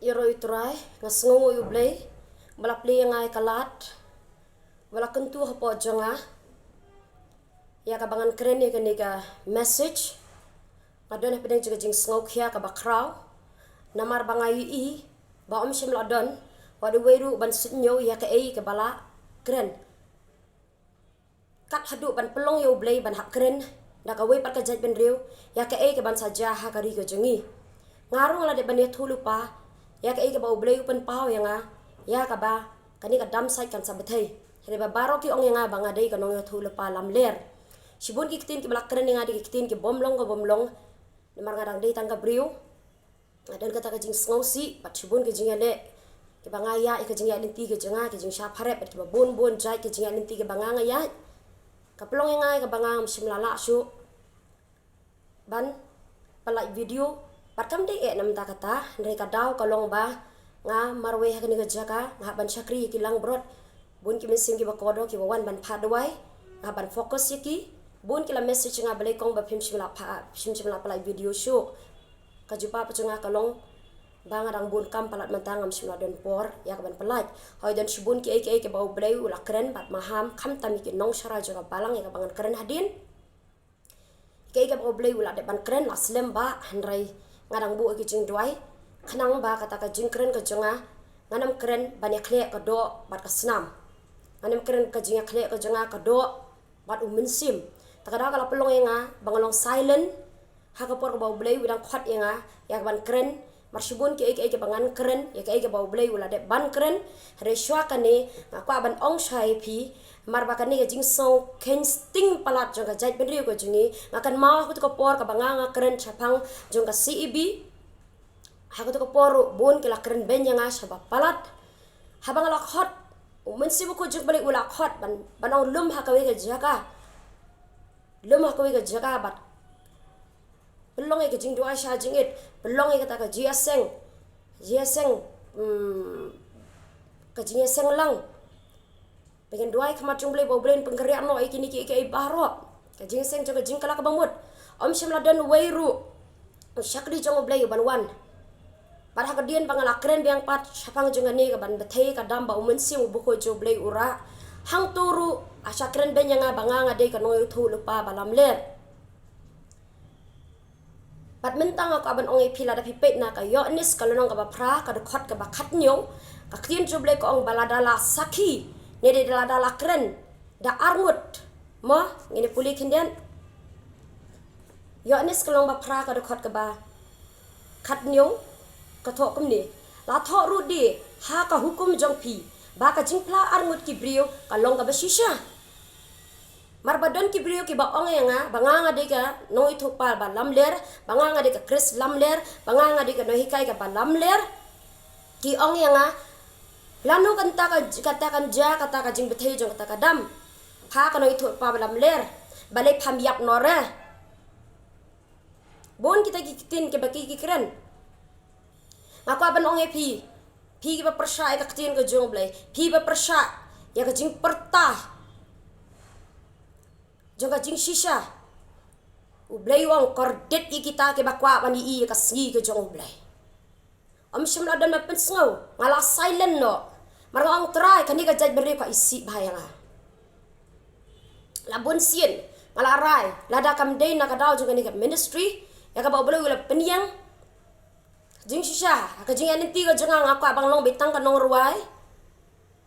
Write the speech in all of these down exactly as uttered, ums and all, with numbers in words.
Ïaroh ïa u Trai, nga sngewnguh ïa u Blei ba la plie ïa nga ïa ka lad, ba la kyntu hapoh jong nga ïa kaba ngan kren ïa kane ka message. Nga don hapdeng jong ka jingsngewkhia kaba khraw, namar ba nga ïohi ba ym shym la don wat uwei ruh ban suidñiew ïa kaei kaba la kren. Kat haduh ban pynlong ïa u Blei ban hap kren da kawei pat ka jaitbynriew ïa kaei kaban sa jia ha ka ri ka jong ngi. Nga ruh nga la dep ban ïathuhlypa ïa kaei kaba u Blei u pynpaw ïa nga, ïa kaba kane ka dam sait kan sa bthei. Hynrei ba baroh ki ong ïa nga ba nga dei ka nongïathuhlypa lamler. Shibun ki ktien kiba la kren ïa nga dei ki ktien ki bym long ka bym long, namar nga dang dei tang ka briew. Nga don kata ka jingsngewsih bad shibun ka jingïaleh kiba nga ïa, ïa ka jingïaid lynti ka jong nga, ka jingshah pharep bad kiba bun bun jait ka jingïaid lynti kiba nga nga ïa. Ka pynlong ïa nga kaba nga ngam shym la lah shuh ban pynlait video. Bad kam dei eh namar kata, hynrei ka daw ka long ba nga marwei ha kane ka jaka nga hap ban shakri ïa ki langbrot. Bun ki mynsiem kiba kordor kiba wan ban phah duwai, nga ban focus ïa ki. Bun ki la message nga, balei kong ba phim shym la phah, phim shym la pynlait video shuh. Ka jubab jong nga ka long ba nga dang bun kam palat mynta, ngam shym la don por ïa ka ban pynlait. Hooid, don shibun kiei kiei kiba u Blei u la kren bad maham, khamtam ïa ki nongshara jong ka balang ïa kaba ngan kren hadien. Kaei kaba u Blei u la dep ban kren la slem bha, hynrei nga dang buh ïa ki jingduwai khnang ba kata ka jingkren ka jong nga ngan ym kren ban ïakhleh ka doh bad ka snam. Ngan ym kren ka jingïakhleh ka jong nga ka doh bad u mynsiem. Ta ka daw ka la pynlong ïa nga ba nga long silent ha ka por kaba u Blei u dang khot ïa nga ïa ka ban kren. Mar shibun kiei kiei kiba ngan kren ïa kaei kaba u Blei u la dep ban kren. Hynrei shuwa kane nga kwah ban ong shai ïa phi, mar ba kane ka jingsngewkheiñ sting palat jong ka jaitbynriew ka jong ngi, nga kynmaw ha katu ka por kaba nga nga kren shaphang jong ka C A B. Ha katu ka por ruh bun ki la kren beiñ ïa nga shaba palat. Haba nga la khot, u Mynsiem Bakhuid jong u Blei u la khot ban, ban ong lum ha kawei ka jaka. Lum ha kawei ka jaka bad pynlong ïa ka jingduwai sha jingit, pynlong ïa kata ka jingïaseng, jingïaseng, hmm, ka jingïaseng lang. Ba ngin duwai khmat jong u Blei ba u Blei un pynkynriah noh ïa kine kiei kiei baroh. Ka jingïaseng jong ka jingkylla kaba mut. Ym shym la don uwei ruh u shakri jong u Blei uban wan. Bad ha ka dien ba nga la kren biang pat shaphang jong kane kaban bthei ka dam ba u Mynsiem Bakhuid jong u Blei u rah, hangto ruh a shah kren beiñ ïa nga ba nga nga dei ka nongïathuhlypa ba lamler. Bad mynta nga kwah ban ong ïa phi, lada phi peit na ka Ïoannis ka lynnong kaba phra ka dkhot kaba khathynñiew, ka ktien jong u Blei ka ong ba lada la sakhi, ne dei lada la kren da arngut. Mo, ngin ïa pule khyndiat. Ïoannis ka lynnong ba phra ka dkhot kaba khathynñiew ka thoh kumne: La thoh ruh de ha ka hukum jong phi ba ka jingphla arngut ki briew ka long kaba shisha. Mar ba don ki briew kiba ong ïa nga ba nga nga dei ka nongïathuhlypa ba lamler, ba nga nga dei ka Khrist lamler, ba nga nga dei ka nonghikai kaba lamler. Ki ong ïa nga, lano kata ka, kata kan jia kata ka jingbthei jong kata ka dam, pha ka nongïathuhlypa ba lamler? Balei pham ïap noh re? Bun kita ki ktien kiba ki, ki kren. Nga kwah ban ong ïa phi, phi kiba pyrshah ïa ka ktien ka jong u Blei, phi ba pyrshah ïa ka jingpyrta jong ka jingshisha, u Blei u ong kordit ïa kita kiba kwah ban ïohi ïa ka sngi ka jong u Blei. Ym shym la don ba pynsngew, nga la silent noh. Mar nga ong Trai, kane ka jaitbynriew ka isih bha ïa nga. La bun sien nga la rai, lada kam dei na ka daw jong kane ka ministry, ïa kaba u Blei u la pynïeng, jingshisha ka jingïaid lynti ka jong nga, nga kwah ban long beit tang ka nongrwai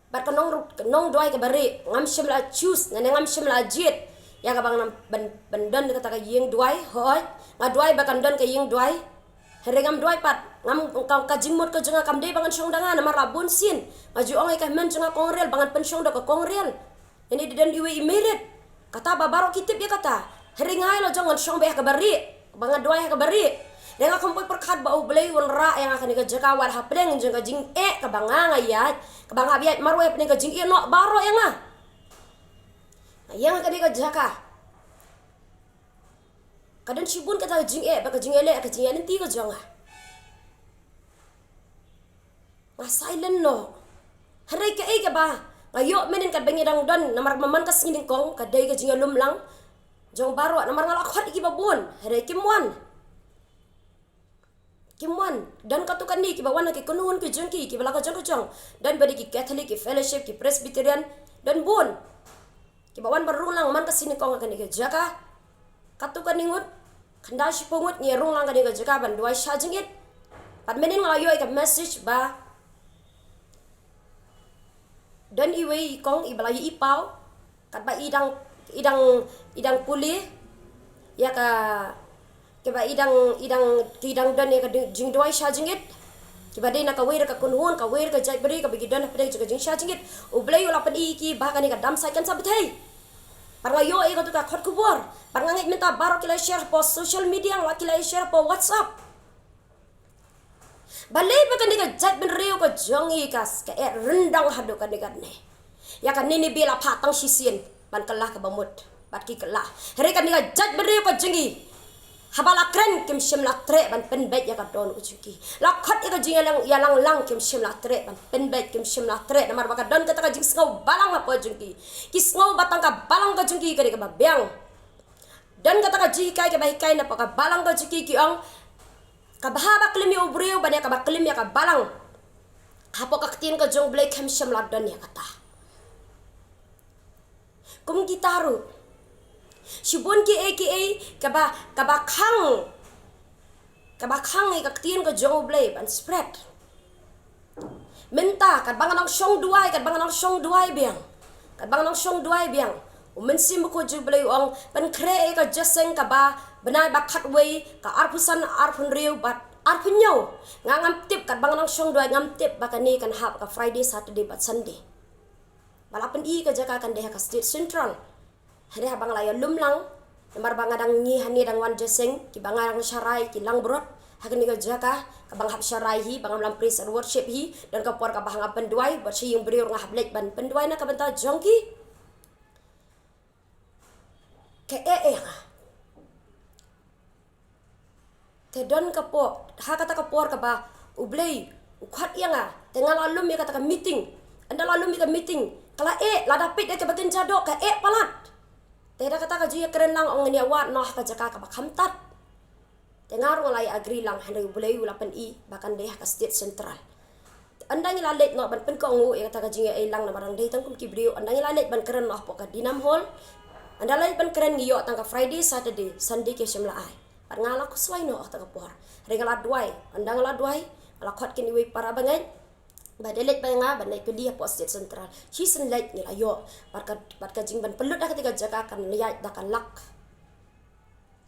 bad ka nong, ka nongduwai kaba rieh. Ngam shym la choose ne ngam shym la jied ïa kaba ngan ban, ban don kata ka ïing duwai. Hooid, nga duwai ba kan don ka ïing duwai. Hynrei ngam duwai pat, ngam, ka, ka jingmut ka jong nga kam dei ba ngan shong da nga, namar la bun sien nga ju ong ïa ka hynmen jong nga Kong Riel ba ngan pynshong da ka Kong Riel. Ïa ni dei don iwei i merit. Kata ba baroh ki tip ïa kata. Hynrei nga ïa la jong ngan shong beit ha kaba rieh, ba nga duwai ha kaba rieh. Hynrei nga kham poi pyrkhat ba u Blei un rah ïa nga kane ka jaka wat hapdeng jong ka jingeh kaba nga nga ïaid, kaba nga hap ïaid marwei hapdeng ka jingeh noh baroh ïa nga. Nga ïeng ha kane ka jaka, ka don shibun kata ka jingeh bad ka jingeh leh, ka jingeh lynti ka jong nga. Nga silent noh. Hynrei kaei kaba nga ïoh mynnin katba ngi dang don, namar ba man ka sngi nyngkong ka dei ka jingïalum lang jong baroh, namar nga la khot ïa kiba bun, hynrei kim wan. Kim wan, don katto katne kiba wan ha ki kynhun ki jong ki, kiba la ka jong ka jong. Don ba dei ki Catholic, ki Fellowship, ki Presbyterian, don bun kiba wan ban rung lang man ka sngi nyngkong ha kane ka jaka. Katto katne ngut, khyndai shiphew ngut ngi rung lang kane ka jaka ban duwai sha jingit. Bad mynnin nga la ïoh ïa ka message ba don iwei i kong iba la ïohi paw, katba i dang, i dang, i dang pule ïa ka, kaba i dang, i dang, ki dang don ïa ka ding, jingduwai sha jingit. Kiba dei na kawei ruh ka kynhun, kawei ruh ka jaitbynriew, kaba ki don hapdeng jong ka jingsha jingit. U Blei u la pyni ïa ki ba kane ka dam sait kan sa bthei. Bad nga ïoh ïa katu ka khot khubor. Bad nga ngeit mynta baroh ki la share hapoh social media, nga la ki la share hapoh WhatsApp. Balei ba kane ka jaitbynriew ka jong ngi ka, ka eh ryndang haduh kane kane. Ïa kane ne ba la phah tang shisien ban kylla kaba mut. Bad ki kylla. Hynrei kane ka jaitbynriew ka jong ngi, haba la kren kim shym la treh ban pynbeit ïa ka don ka jong ki. La khot ïa ka jingïalang, ïalang lang kim shym la treh ban pynbeit, kim shym la treh namar ba ka don kata ka jingsngew balang hapoh jong ki. Ki sngew ba tang ka balang ka jong ki ka dei kaba biang. Don kata ka jinghikai kaba hikai na ka balang ka jong ki, ki ong, kaba haba klim ïa u briew bad ïa kaba klim ïa ka balang, hapoh ka ktien ka jong u Blei kam shym la don ïa kata. Kum kita ruh, shibun kiei kiei kaba, kaba khang, kaba khang ïa ka ktien ka jong u Blei ban spread. Mynta katba nga nang shong duwai, katba nga nang shong duwai biang, katba nga nang shong duwai biang, u Mynsiem Bakhuid jong u Blei u ong pynkhreh ïa ka jingïaseng kaba bnai ba khatwei ka arphew san, arphew hynriew bad arphew hynñiew. Nga ngam tip, katba nga nang shong duwai ngam tip ba kane kan hap ka Friday, Saturday bad Sunday. Ba la pyni ka jaka kan dei ha ka State Central. Hynrei haba nga la ïalum lang, namar ba nga dang, ngi hangne dang wan jingïaseng, kiba nga dang sharai ki langbrot ha kane ka jaka, kaba nga hap sharai hi, ba ngam lah praise and worship hi, don ka por kaba hap pynduwai bad shi ïing briew nga hap leit ban pynduwai na ka bynta jong ki. Ka eh ïa nga. Te don ka por, ha kata ka por kaba u Blei u khot ïa nga, te nga la lum ïa kata ka meeting. Ynda la lum ïa ka meeting, ka la eh, lada peit da kaba kynja doh ka eh palat. Te da kata ka jingïakren lang ong ngin ïa wad noh ha ka jaka kaba kham tad. Te nga ruh nga la ïa agree lang, hynrei u Blei u la pyni ba kan dei ha ka State Central. Ynda ngi la leit noh ban pynkohnguh ïa kata ka jingïalang namar dang dei tang kum ki briew, ynda ngi la leit ban kren noh hapoh ka Dinam Hall. Ynda la leit ban kren ngi ïoh tang ka Friday, Saturday, Sunday ki shym la ai. Bad nga la khuslai noh ha kata ka por. Hynrei nga la duwai, ynda nga la duwai, nga la khot kine iwei para bangeit ba dei leit bad nga ban leit pynlong hapoh State Central. Shisien leit ngi la ïoh. Bad ka, bad ka jingban pynlut ha kata ka jaka kan ïaid da ka lak.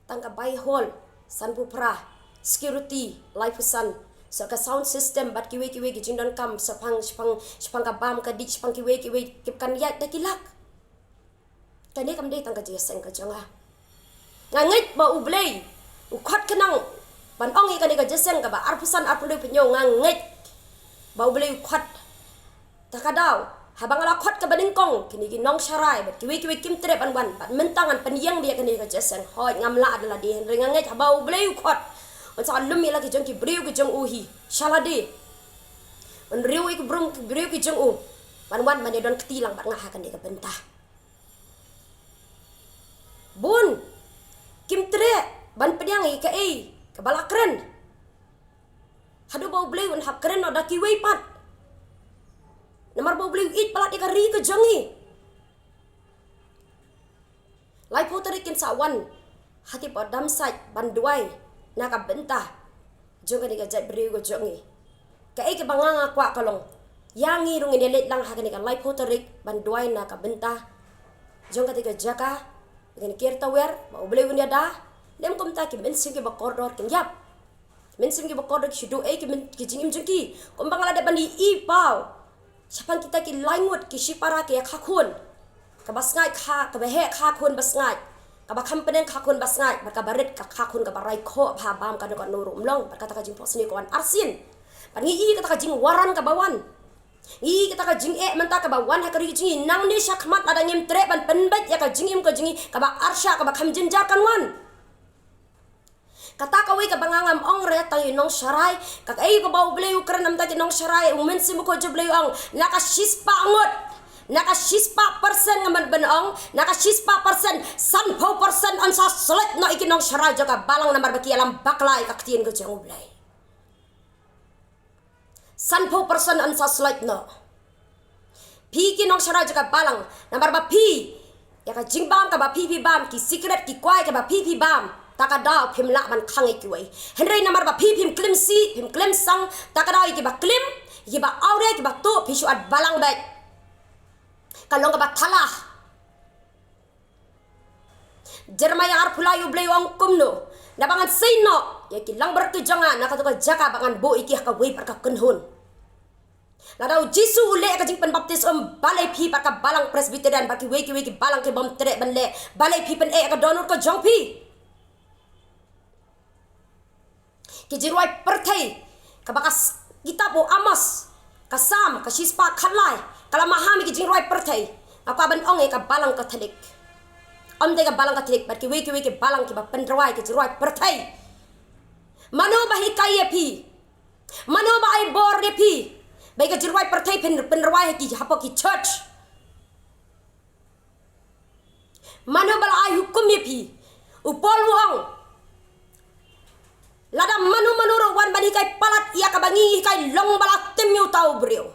Tang ka bai hall sanphew phra, security laiphew san, sa ka sound system bad kiwei kiwei ki jingdonkam, shaphang, shaphang, shaphang ka bam ka dih, shaphang kiwei kiwei ki kan ïaid da ki lak. Kane kam dei tang ka jingïaseng ka jong nga. Nga ngeit ba u Blei u khot khnang ban ong ïa kane ka jingïaseng kaba arphew san arphew hynriew, nga ngeit ba u Blei u khot. Ta ka daw, haba nga la khot kaba nyngkong, kine ki nongsharai bad kiwei kiwei kim treh ban wan, bad mynta ngan pynïeng beit ïa kane ka jingïaseng. Hooid, ngam lah da lade, hynrei nga ngeit haba u Blei u khot, un sa lum ïa la ki jong ki briew ki jong u hi sha lade. Un riew ïa ki briew, ki briew ki jong u ban wan ban ïadon kti lang bad nga ha kane ka bynta. Bun kim treh ban pdiang ïa kaei kaba la kren. Haduh ba u Blei un hap kren noh da kiwei pat. Namar ba u Blei u ïeit palat ïa ka ri ka jong ngi. Laiphew tarik kin sa wan ha Tipaw Dam Sait ban duwai na ka bynta jong kane ka jaitbynriew ka jong ngi. Kaei kaba nga nga kwah ka long, ïa ngi ruh ngin ïa leit lang ha kane ka laiphew tarik ban duwai na ka bynta jong kata ka jaka, kane ka ri tawer, ba u Blei un ïada. Lem kumta ki mynsiem kiba kordor kin ïap. Mynsiem kiba kordor ki shu duh ei ki myn-, ki jingim jong ki. Kumba nga la dep ban ïohi paw shaphang kita ki lai ngut ki shipara ki ïa kha khun. Kaba sngaid kha, kaba heh kha khun ba sngaid. Kaba kham pdeng kha khun ba sngaid, bad kaba rit ka kha khun kaba rai khoh bha bam kano kano ruh ym long, bad kata ka jingphohsniew ka wan arsien. Bad ngi i kata ka jingwaran kaba wan. Ngi i kata ka jingeh mynta kaba wan ha ka ri ka jong ngi, nangne shakhmat lada ngim treh ban pynbeit ïa ka jingim ka jong ngi kaba arshah kaba kham jynjar kan wan. Kata kawei kaba nga ngam ong re tang ïa u nongsharai, kaei kaba u Blei u kren namar ki nongsharai, u Mynsiem Bakhuid jong u Blei u ong, na ka shispah ngut, na ka shispah persen, nga ban ong, na ka shispah persen, sanphew persen yn sa slek noh ïa ki nongsharai jong ka balang namar ba ki ïalam bakla ïa ka ktien ka jong u Blei. Sanphew percent yn sa slait noh. Phi ki nongsharai jong ka balang, namar ba phi, ïa ka jingbam kaba phi phi bam, ki cigarette ki kwai kaba phi phi bam, ta ka daw phim lah ban khang ïa kiwei. Hynrei namar ba phi phim klim sih, phim klim sang, ta ka daw ïa kiba klim, ïa kiba awria, ïa kiba tuh, phi shu ot balang beit. Ka long kaba thala. Jeremiah arphew lai, U Blei u ong kumno: Naba ngan sei noh ïa ki langbrot ki jong nga na katu ka jaka ba ngan buh ïa ki ha kawei pat ka kynhun. Lada U Jisu u leh ka jingpynbaptis, um, balei phi pat ka balang Presbyterian, bad kiwei kiwei ki balang ki bym treh ban leh, balei phi pyneh ïa ka dohnud ka jong phi? Ki jingrwai pyrthei, kaba ka s-, kitab u Amos, ka Salm, ka shispah khatlai, ka la maham ïa ki jingrwai pyrthei. Nga kwah ban ong ïa ka balang Katholik, ym dei ka balang Katholik, bad kiwei kiwei ki balang kiba pynrwai ki jingrwai pyrthei. Mano ba hikai ïa phi? Mano ba ai bor ïa phi ba ïa ka jingrwai pyrthei phin pynrwai ha ki, hapoh ki church? Mano ba la ai hukum ïa phi? U Paul u ong, lada mano mano ruh wan ban hikai palat ïa kaba ngi hikai, long ba la tim ïa uta u briew.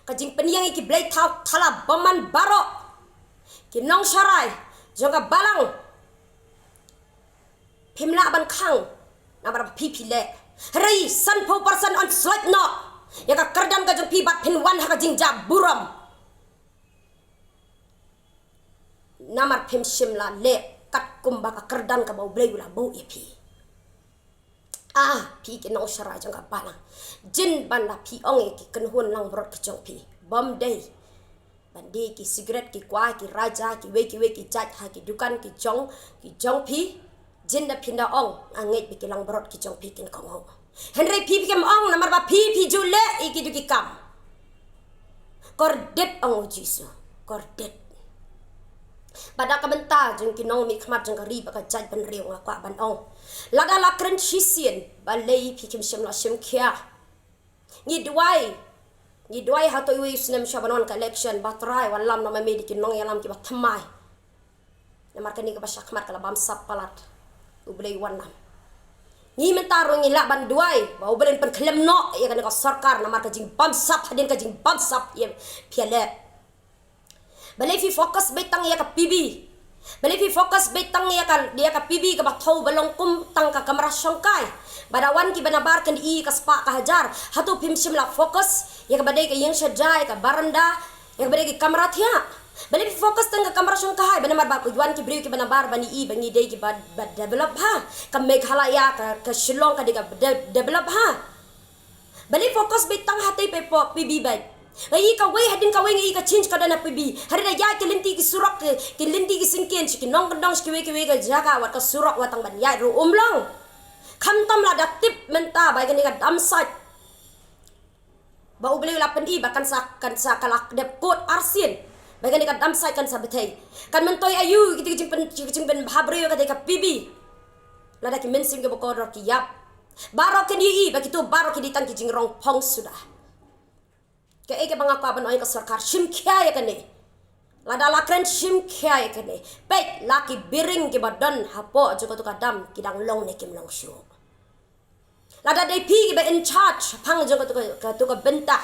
Ka jingpynïeng ïa ki blei thaw thala bymman baroh, ki nongsharai jong ka balang, phim lah ban khang namar ba phi phi leh. Hynrei sanphew percent yn slait noh ïa ka kyrdan ka jong phi bad phin wan ha ka jingjah burom. Namar phim shym la leh katkum ba ka kyrdan kaba U Blei u la buh ïa phi. Ah, phi ki nongsharai jong ka balang, jin ban da phi ong ïa ki kynhun langbrot ki jong phi, bym dei ban die ki cigarette, ki kwai, ki raja, kiwei kiwei ki jait ha ki dukan ki jong, ki jong phi. Jin da phin da ong, nga ngeit ba ki langbrot ki jong phi kin kohnguh. Hynrei phi phi kim ong namar ba phi phi ju leh ïa kitu ki kam. Kordit, ong U Jisu, kordit. Bad na ka bynta jong ki nongmihkhmat jong ka ri bad ka jaitbynriew, nga kwah ban ong, lada la kren shisien, balei phi kim shym la shim khia? Ngi duwai, ngi duwai hato iwei u snem sha ban wan ka election, ba Trai wallam noh ma me da ki nongïalam kiba thymmai. Namar kane kaba shakhmat ka la bamsap palat. U Blei u wallam. Ngi mynta ruh ngi lah ban duwai ba U Blei un pynkhlem noh ïa kane ka sorkar namar ka jingbamsap hadien ka jingbamsap ïa phi leh. Balei phi focus beit tang ïa ka P B? Balei phi focus beit tang ïa ka, ïa ka P B kaba thew ba long kum tang ka kamra shongkai? Ba da wan kiba nabar kin i ka spah ka hajar. Hato phim shym la focus ïa kaba dei ka ïing sha jai, ka baranda, ïa kaba dei ki kamra thiah? Balei phi focus tang ka kamra shongkai? Ba namar ba wan ki briew kiba nabar ban i ba ngi dei kiba, ba develop ha. Ka Meghalaya, ka, ka Shillong ka dei kaba de-, develop ha. Balei focus beit tang hatei pat hapoh P B beit? Nga i kawei hadien kawei nga i ka change ka don ha P B. Hynrei da ïa ki lynti ki surok, ki, ki lynti ki syngkien sha ki nongkyndong, sha kiwei kiwei ka jaka, wat ka surok wat tang ban ïaid ruh um long. Khamtam lada tip mynta ba ïa kane ka dam sait ba U Blei u la pyni ba kan sa, kan sa ka la dep kut arsien, ba ïa kane ka dam sait kan sa bthei. Kan myntoi aïu kito ki jingpyn, ki jingpynbha briew ïa kata ka P B? Lada ki mynsiem kiba kordor ki ïap, baroh kin ïohi ba kito baroh ki dei tang ki jingrong phong suda. Kaei kaba nga kwah ban ong ïa ka sorkar, shim khia ïa kane. Lada la kren, shim khia ïa kane. Peit la ki biring kiba don hapoh jong kato ka dam ki dang long ne kim long shuh. Lada dei phi kiba in charge shaphang jong kato ka, kato ka bynta,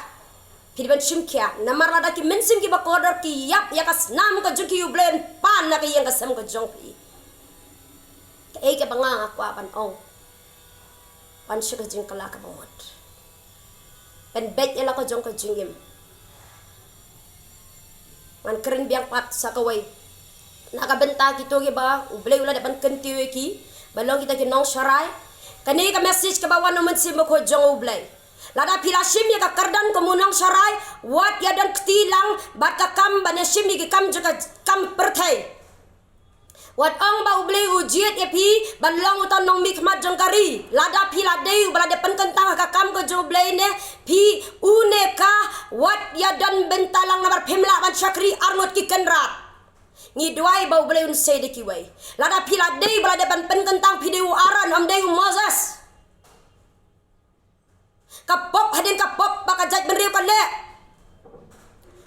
phi dei ban shim khia. Namar lada ki mynsiem kiba kordor ki ïap, ïa ka snam ka jong ki U Blei un pan na ka ïing ka sem ka jong phi. Kaei kaba nga, nga kwah ban ong, wan sha ka jingkylla kaba mut. Pynbeit ïa la ka jong ka jingim. Ngan kren biang pat sa kawei na ka bynta kito kiba U Blei u la dep ban kyntiew ïa ki ba long kita ki nongsharai. Kane ka message kaba wan na u Mynsiem Bakhuid jong U Blei. Lada phi la shim ïa ka kyrdan kum u nongsharai, wat ïa don kti lang bad ka kam ban ïa shim ïa ki kam jong ka kam pyrthei. Wat ong ba U Blei u jied ïa phi ban long uta u nongmihkhmat jong ka ri. Lada phi la dei uba la dep pynkyntang ha ka kam ka jong U Blei ne phi, u ne ka, wat ïa don bynta lang namar phim lah ban shakri arngut ki kynrad. Ngi duwai ba U Blei un sei da kiwei. Lada phi la dei ba la dep ban pynkyntang, phi dei u Aaron, ym dei u Moses. Ka pop hadien ka pop ba ka jaitbynriew ka leh.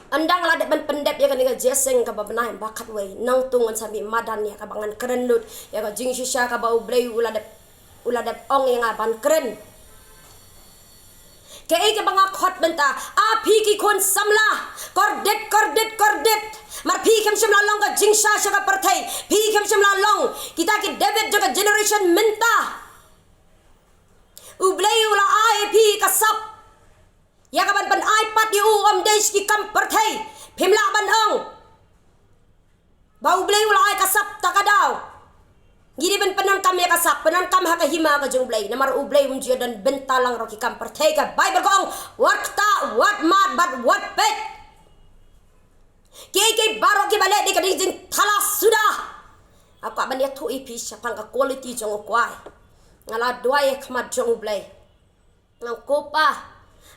Ynda nga la dep ban pyndep ïa kane ka jingïaseng kaba bnai ba khatwei, nangta ngan sa mih madan ïa kaba ngan kren lut ïa ka jingshisha kaba U Blei u la dep, u la dep ong ïa nga ban kren. Kaei kaba nga khot mynta, a phi ki khun samla, kordit, kordit, kordit. Mar phi khlem shym la long ka jingshisha sha ka pyrthei. Phi khlem shym la long kita ki David jong ka generation mynta. U Blei u la ai ïa phi ka sap, ïa kaban pynai pat ïa u, ym dei sha ki kam pyrthei. Phim lah ban ong ba U Blei u la ai ka sap ta ka daw. Ngi dei ban pyndonkam ïa ka sap, pyndonkam ha ka hima ka jong U Blei. Namar U Blei um ju ïadon bynta lang ruh ki kam pyrthei. Ka Baibl ka ong, wat ktah, wat mad bad wat peit. Kiei kiei baroh kiba leh dei ka dei jingthala suda. Nga kwah ban ïathuh ïa phi shaphang ka quality jong u kwai. Nga la duwai ha khmat jong U Blei. Nga ong, ko Pa,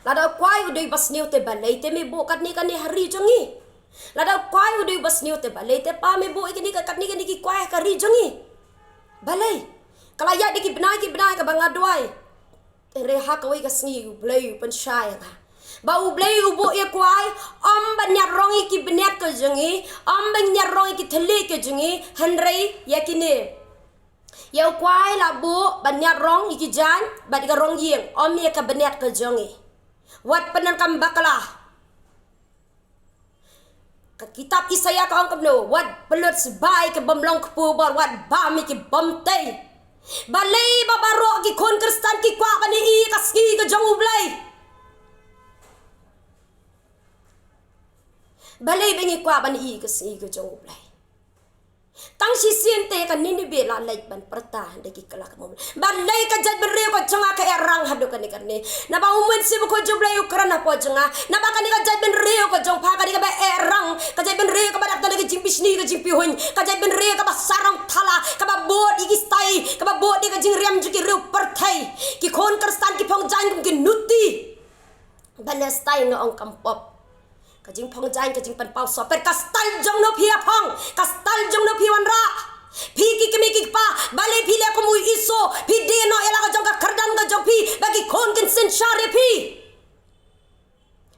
lada u kwai u dei ba sniew te balei te me buh katne katne ha ri jong ngi. Lada u kwai u dei ba sniew te balei te Pa me buh ïa kine ka katne katne ki kwai ha ka ri jong ngi. Balei? Ka la ïaid da ki bnai ki bnai kaba nga duwai. Hynrei ha kawei ka sngi U Blei u pynshai ïa nga ba U Blei u buh ïa u kwai, ym ban ñiad rong ïa ki bniat ka jong ngi, ym ban ñiad rong ïa ki thylliej ka jong ngi, hynrei ïa kine, ïa u kwai la buh ban ñiad rong ïa ki jaiñ bad ïa ka rong ïing, ym ïa ka bniat ka jong ngi. Wat pyndonkam bakla. Ka kitab Isaïah ka ong kumno, wat pynlut sbai ki bym long kpu bor, wat bam ïa ki bym tei. Balei ba baroh ki khun Khristan ki kwah ban ïohi ïa ka sngi ka jong U Blei? Balei ba ngi kwah ban ïohi ïa ka sngi ka jong U Blei? Tang shisien te ka Nineveh la leit ban pyrta da ki kylla kaba mlien. Balei ka jaitbynriew ka jong nga ka eh rang haduh kane kane? Naba U Mynsiem Bakhuid jong U Blei u kren hapoh jong nga. Naba kane ka jaitbynriew ka jong pha ka dei kaba eh rang, ka jaitbynriew kaba dap tang da ka jingbishni ka jingpihuiñ, ka jaitbynriew kaba sarong thala, kaba bud ïa ki stai, kaba bud ïa ka jingriam jong ki riew pyrthei. Ki khun Khristan ki phong jaiñ kum ki nuti. Ban leh style nga ong kam pop. Ka jingphong jaiñ, ka jingpynpaw sohpet, ka style jong no phi ïa phong, ka style jong no phi wanrah. Phi ki kmie ki kpa, balei phi leh kum u Esau, phi die noh ïa la ka jong ka kyrdan ka jong phi, ba ki khun kin synshar ïa phi.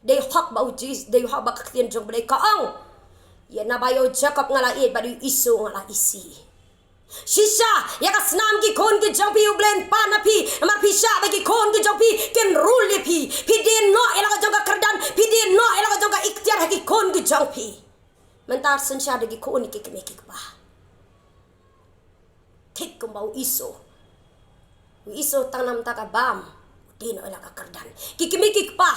Dei hok ba u Jis, dei hok ba ka ktien jong U Blei ka ong, ïa naba ïa u Jakob nga la ïeit bad ïa u Esau nga la isih. Shisha ïa ka snam ki khun ki jong phi U Blei un pan ha phi. Namar phi shah ba ki khun ki jong phi kin rule ïa phi. Phi die noh ïa la ka jong ka kyrdan, phi die noh ïa la ka jong ka iktiar ha ki khun ki jong phi. Mynta synshar da ki khun ki kmie ki kpa. Thik kumba u Esau. U Esau tang namar ka bam, u die noh ïa la ka kyrdan. Ki kmie ki kpa,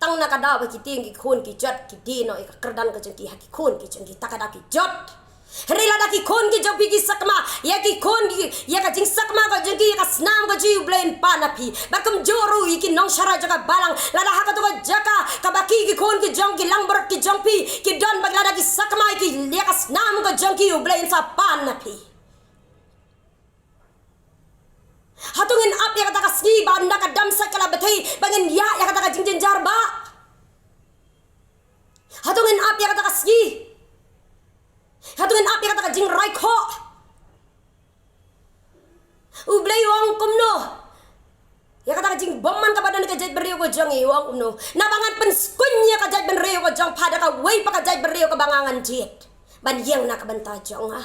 tang na ka daw ba ki tieng ki khun ki jot, ki die noh ïa ka kyrdan ka jong ki ha ki khun ki jong ki, ta ka daw ki jot. Hynrei lada ki khun ki jong phi ki sakma ïa ki khun ki, ïa ka jingsakma ka jong ki, ïa ka snam ka jong U Blei un pan ha phi. Bad kumjuh ruh ïa ki nongshakri jong ka balang, lada ha kato ka jaka kaba ki, ki khun ki jong ki langbrot ki jong phi ki don, bad lada ki sakma ïa ki, ïa ka snam ka jong ki, U Blei un sa pan ha phi. Hato ngin ap ïa kata ka sngi ba ynda ka dam sait ka la bthei ba ngin ïaid ïa kata ka jingjynjar ba? Hato ngin ap ïa kata ka sngi? Hato ngin ap ïa kata ka jingrai khoh? U Blei u ong kumno ïa kata ka jingbymman kaba don ha ka jaitbynriew ka jong ngi? U ong kumno? Naba ngan pynskhem ïa ka jaitbynriew ka jong pha da kawei pat ka jaitbynriew kaba nga ngan jied ban ïeng na ka bynta jong nga.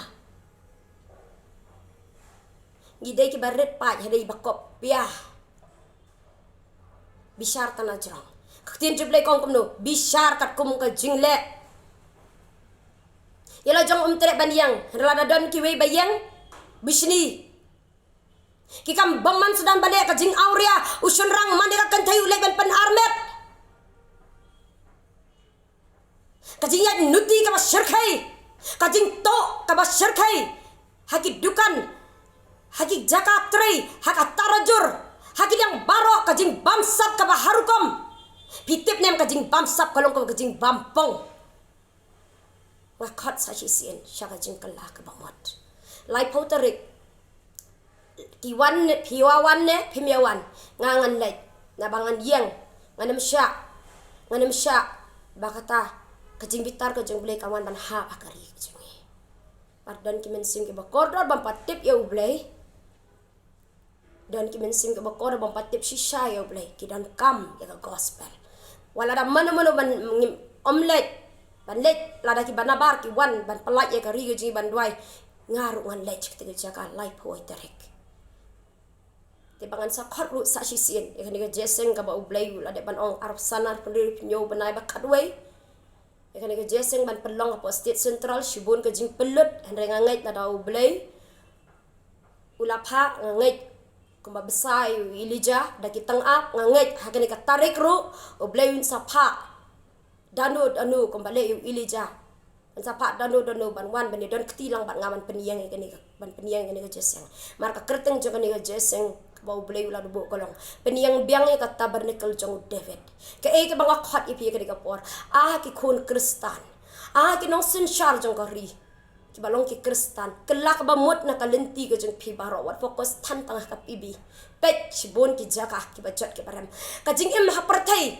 Ngi dei kiba rit paid, ha dei ba kop pia. Bishar tang na jrong. Ka ktien jong U Blei ka ong kumno? Bishar katkum ka jingleh. Ïa la jong um treh ban ïeng, hynrei lada don kiwei ba ïeng, bishni. Ki kam bymman sdang ban leh ka jingawria, u shynrang man ïa ka kynthei u leit ban pynarmet. Ka jingïaid nuti kaba shyrkhei, ka jingtoh kaba shyrkhei ha ki dukan, ha ki jaka trei, ha ka tarajur, ha ki liang baroh, ka jingbamsap kaba har rukom. Phi tip ne em ka jingbamsap ka long ka jingbam pong. Nga khot sa shisien sha ka jingkylla kaba mut. Laiphew tarik. Ki wan ne, phi ïa wan ne phim ïa wan, nga ngan leit. Naba ngan ïeng, ngan ym shah, ngan ym shah ba kata ka jingbitar ka jong U Blei kan wan ban hap ha ka ri ka jong ngi. Bad don ki mynsiem kiba kordor bym pat tip ïa U Blei. Don ki mynsiem kiba kordor bym pat tip shisha ïa U Blei, ki donkam ïa ka gospel. Wat lada mano mano ban ngim, ym leit, ban leit, lada kiba nabar ki wan ban pyllait ïa ka ri ka jong ngi ban duwai, nga ruh ngan leit sha kata ka jaka laiphew tarik. Ba ngan sa khot ruh sa shisien ïa kane ka jingïaseng kaba U Blei u la dep ban ong arphew san arphew hynriew, arphew hynñiew bnai ba khatwei. Ïa kane ka jingïaseng ban pynlong hapoh State Central, shibun ka jingpynlut, hynrei nga ngeit lada U Blei u la phah, nga ngeit kumba bsa ïa u Elijah da ki tang ap, nga ngeit ha kane ka tarik ruh U Blei un sa phah da no da no kumba leh ïa u Elijah. Ban sa phah da no da no ban wan ban ïadon kti lang bad nga ban pynïeng ïa kane ka, ban pynïeng ïa kane ka jingïaseng. Namar ka kyrteng jong kane ka jingïaseng kaba U Blei u la buh ka long, pynïeng biang ïa ka tabernacle jong u David. Kaei kaba nga khot ïa phi ïa kane ka por, ah ki khun Khristan, ah ki nongsynshar jong ka ri, kiba long ki Khristan, kylla kaba mut na ka lynti ka jong phi baroh, wat focus than tang ha ka P B. Peit shibun ki jaka kiba jot kiba rem. Ka jingim ha pyrthei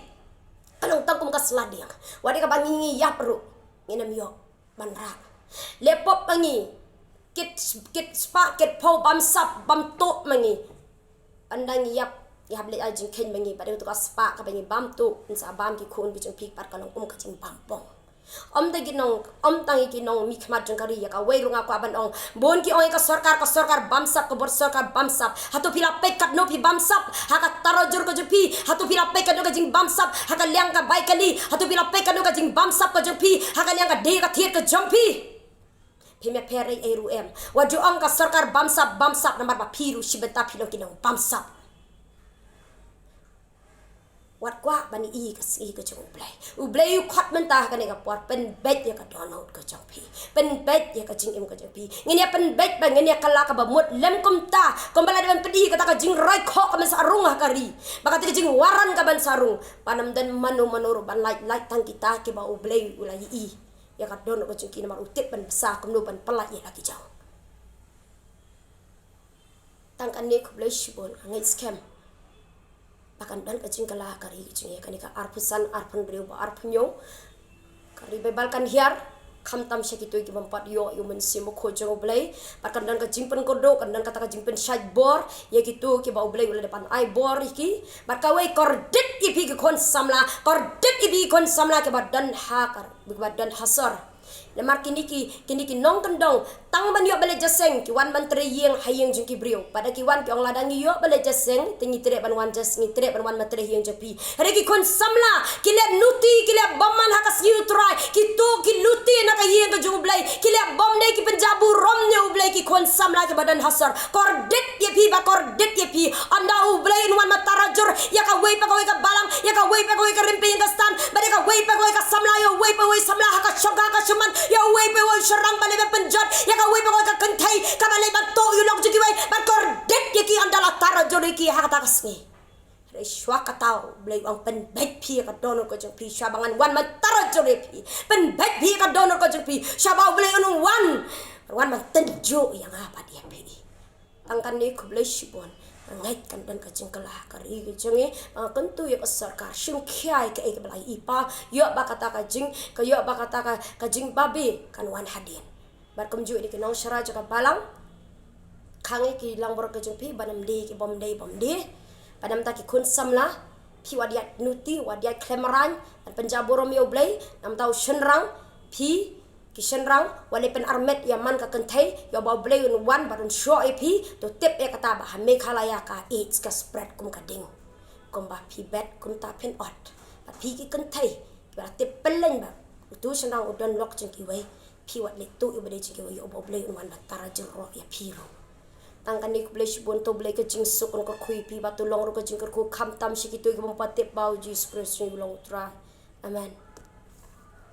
ka long tang kum ka sla dieng. Wat ïa kaba ngi, ngi ïap ruh ngin ym ïoh ban rah. Leh pop ma ngi, kit, kit spah kit phew bamsap bamtuh ma ngi. Ynda ngi ïap, ngi hap leh ai jingkheiñ ma ngi, bad ïa uto ka spah kaba ngi bamtuh, ngin sa bam ki khun ki jong phi, bad ka long kum ka jingbam pong. Ym tang ki nong, ym tang ïa ki nongmihkhmat jong ka ri, ïa kawei ruh nga kwah ban ong. Bun ki ong ïa ka sorkar, ka sorkar bamsap, ka bor sorkar bamsap. Hato phi la peit katno phi bamsap ha ka tarajur ka jong phi? Hato phi la peit katno ka jingbamsap ha ka liang ka bai kali? Hato phi la peit katno ka jingbamsap ka jong phi ha ka liang ka dei ka thied ka jong phi? Phim ïapher ei ei ruh em. Wat ju ong ka sorkar bamsap, bamsap namar ba phi ruh shi bynta phi long ki nongbamsap. Wat kwah ban i ka sngi ka jong U Blei. U Blei u khot mynta ha kane ka por, pynbeit ïa ka dohnud ka jong phi. Pynbeit ïa ka jingim ka jong phi. Ngin ïa pynbeit ba ngin ïa kylla kaba mut lem kumta. Kumba la dei ban pyni kata ka jingroi khoh ka ban sa rung ha ka ri. Ba kata ka jingwaran ka ban sa rung. Ba ym don mano mano ruh ban lait, lait tang kita kiba U Blei u la i. Ïa ka dohnud ka jong ki namar u tip ban bsa kumno ban pynlait ïa la ki jong. Tang kane khublei shibun, nga ngeit skhem ba kan don ka jingkylla ha ka ri ka jong ngi ha kane ka arphew san, arphew hynriew bad arphew hynñiew. Ka ri Baibl kan hiar, khamtam sha kito ki bym pat ïoh ïa u Mynsiem Bakhuid jong U Blei. Bad kan don ka jingpynkhuid, kan don kata ka jingpynshait bor ïa kito kiba U Blei u la dep ban ai bor ïa ki. Bad kawei, kordit ïa phi ki khun samla, kordit ïa phi ki khun samla kiba don ha ka, kiba don ha sor. Namar kine ki, kine ki nongkyndong, tang ban ïoh ban leit jingïaseng ki wan ban trei ïing ha ïing jong ki briew. Bad da ki wan ki ong lada ngi ïoh ban leit jingïaseng te ngi treh ban wan jingïaseng, ngi treh ban wan ban trei ha ïing jong phi. Hynrei ki khun samla ki leh nuti, ki leh bymman ha ka sngi U Trai, ki tuh ki luti na ka ïing ka jong U Blei, ki leh bymdei, ki pynjah burom ïa U Blei, ki khun samla kiba don ha sor. Kordit ïa phi, ba kordit ïa phi. Ynda U Blei un wan ban tarajur ïa kawei pa kawei ka balang, ïa kawei pa kawei ka rympei ïing ka stand, bad ïa kawei pa kawei ka samla, ïa uwei pa uwei samla ha ka shongkha ka shongman, ïa uwei pa uwei u shynrang ba leh ban pynjot, ïa kawei pa kawei ka kynthei kaba leh ban tuh ïa u lok jong kiwei, bad kordit ïa ki ynda la tarajur ïa ki ha kata ka sngi. Hynrei shuwa kata U Blei u ong pynbeit phi ïa ka dohnud ka jong phi, shuwa ba ngan wan ban tarajur ïa phi. Pynbeit phi ïa ka dohnud ka jong phi, shuwa ba U Blei un wan, wan ban tynjuh ïa nga bad ïa phi. Tang kane khublei shibun. Nga ngeit kan don ka jingkylla ha ka ri ka jong ngi. Ba nga kyntu ïa ka sorkar, shim khia ïa kaei kaba la i pa, ïoh ba kata ka jing, ka ïoh ba kata ka, ka jingbabe kan wan hadien. Bad kumjuh ïa ki nongshara jong ka balang, khang ïa ki langbrot ka jong phi, ban ym die ki bymdei bymdie. Bad namar ta ki khun samla, phi wat ïaid nuti, wat ïaid khlem rang, ban pynjah burom ïa U Blei. Namar ta u shynrang, phi ki shynrang, wat leh pynarmet ïa man ka kynthei, ïoh ba U Blei un wan bad un shoh ïa phi. To tip ïa kata ba ha Meghalaya ka AIDS ka spread kum ka ding. Kumba phi bet kumta phin ot. Bad phi ki kynthei kiba la tip pynleng ba uto u shynrang u don lok jong kiwei, phi wat leh tuh ïa uba dei jong kiwei, ïoh ba U Blei un wan ban tarajur ruh ïa phi ruh. Tang kane khublei shibun, to U Blei ka jingsuk un kyrkhu ïa phi, bad to long ruh ka jingkyrkhu khamtam sha kito ki bym pat tip ba U Jisu Khrist u long U Trai. Amen.